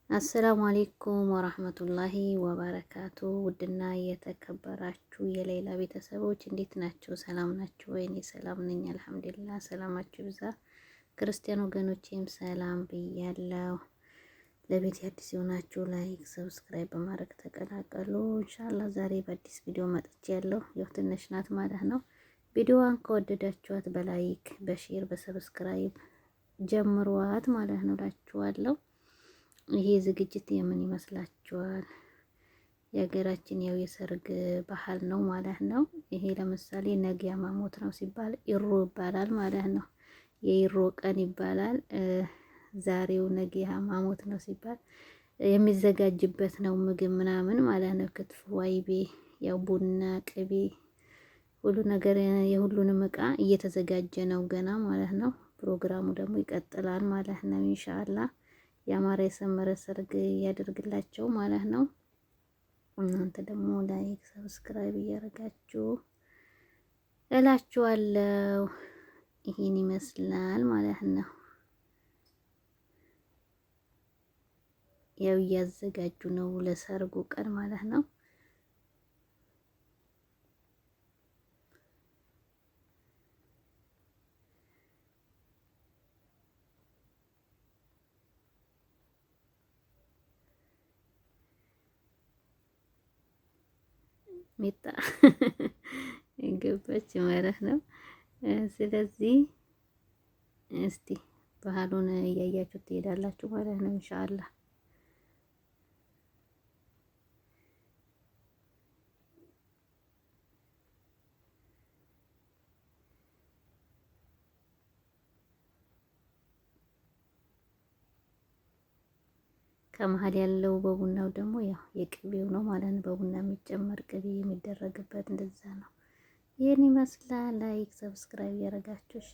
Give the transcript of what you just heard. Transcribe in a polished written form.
السلام عليكم ورحمة الله وبركاته። ውድና የተከበራችሁ የሌላ ቤተሰቦች እንዴት ናቸው? ሰላም ናችሁ ወይ? እኔ ሰላም ነኝ الحمد لله። ሰላማችሁ ይብዛ። ክርስቲያን ወገኖቼም ሰላም ብያለሁ። ለቤት አዲስ የሆናችሁ like፣ subscribe በማድረግ ተቀላቀሉ። إن شاء الله ዛሬ በአዲስ ቪዲዮ መጥቼ ያለሁ ያው ትንሽ ናት ማለት ነው። ቪዲዮዋን ከወደዳችኋት በ like በ share በ subscribe ጀምሯት ማለት ነው እላችኋለሁ። ይሄ ዝግጅት የምን ይመስላችኋል? የሀገራችን ያው የሰርግ ባህል ነው ማለት ነው። ይሄ ለምሳሌ ነገ ያማሞት ነው ሲባል ኢሮ ይባላል ማለት ነው። የኢሮ ቀን ይባላል። ዛሬው ነገ ያማሞት ነው ሲባል የሚዘጋጅበት ነው ምግብ ምናምን ማለት ነው። ክትፎ፣ አይቤ፣ ያው ቡና፣ ቅቤ፣ ሁሉ ነገር የሁሉንም እቃ እየተዘጋጀ ነው ገና ማለት ነው። ፕሮግራሙ ደግሞ ይቀጥላል ማለት ነው إن شاء الله ያማረ የሰመረ ሰርግ ያደርግላቸው ማለት ነው። እናንተ ደግሞ like subscribe እያደረጋችሁ እላችኋለሁ። ይህን ይመስላል ማለት ነው። ያው እያዘጋጁ ነው ለሰርጉ ቀን ማለት ነው። ሚጣ ገባች ማለት ነው። ስለዚህ እስቲ ባህሉን እያያችሁ ትሄዳላችሁ ማለት ነው ኢንሻአላህ። ከመሀል ያለው በቡናው ደግሞ ያው የቅቤው ነው ማለት ነው። በቡና የሚጨመር ቅቤ የሚደረግበት እንደዛ ነው። ይህን ይመስላል። like subscribe ያደረጋችሁ እሺ።